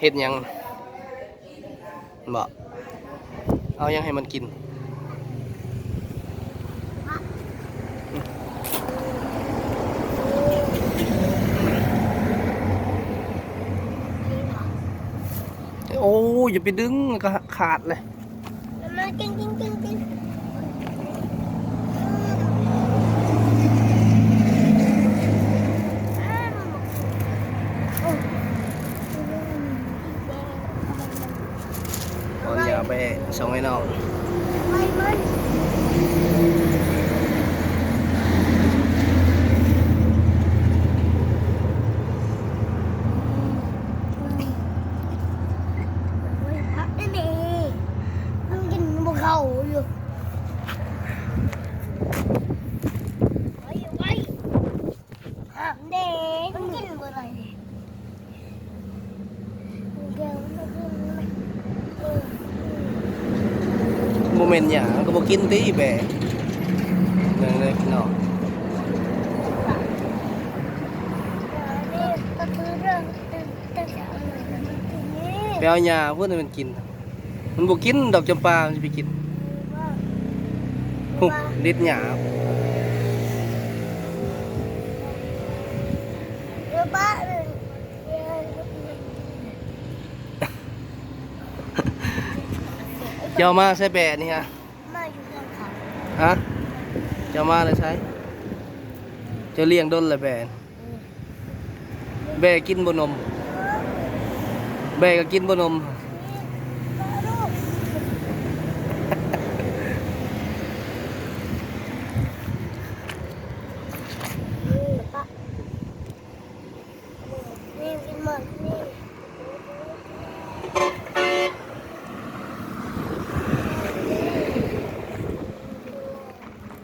ເຮັດຫຍັງ? ບໍ່ ເອົາຫຍັງໃຫ້ມັນກິນ? ໂອ້ຍ ຢ່າໄປດຶງ ມັນກະຂາດເລີຍ. ມາກິນ ກິນ ກິນ ກິນ. ເອົາຫຍ້າໄປສົ່ງໃຫ້ນ້ອງ. ໂອ້ຍ ພັກແດ່ໆ ມັນກິນບໍ່ເຂົ້າຢູ່. ໄວໆ ຫ້າມແດ່ ມັນກິນບໍ່ໄດ້. ບໍ່ແມ່ນຫຍັງ ມັນກໍບໍ່ກິນຕິແບະ. ເບິ່ງເດີພີ່ນ້ອງ ໄປເອົາຫຍ້າພຸ້ນໃຫ້ມັນກິນ. ມັນບໍ່ກິນດອກຈຳປາ ມັນຊິໄປກິນ. ຫຸ ລິດຫຍ້າ. ເຈົ້າມາໃສແບະນີ້ຮະ? ມາຢູ່ເຮືອນເຂົາ. ຮະ? ເຈົ້າມາແຕ່ໃສ? ເຈົ້າລ້ຽງດົນແລ້ວແບະ? ແບະກິນບໍ່ນົມ? ແບະກໍກິນບໍ່ນົມ? ນີ້ກິນໝົດນີ້.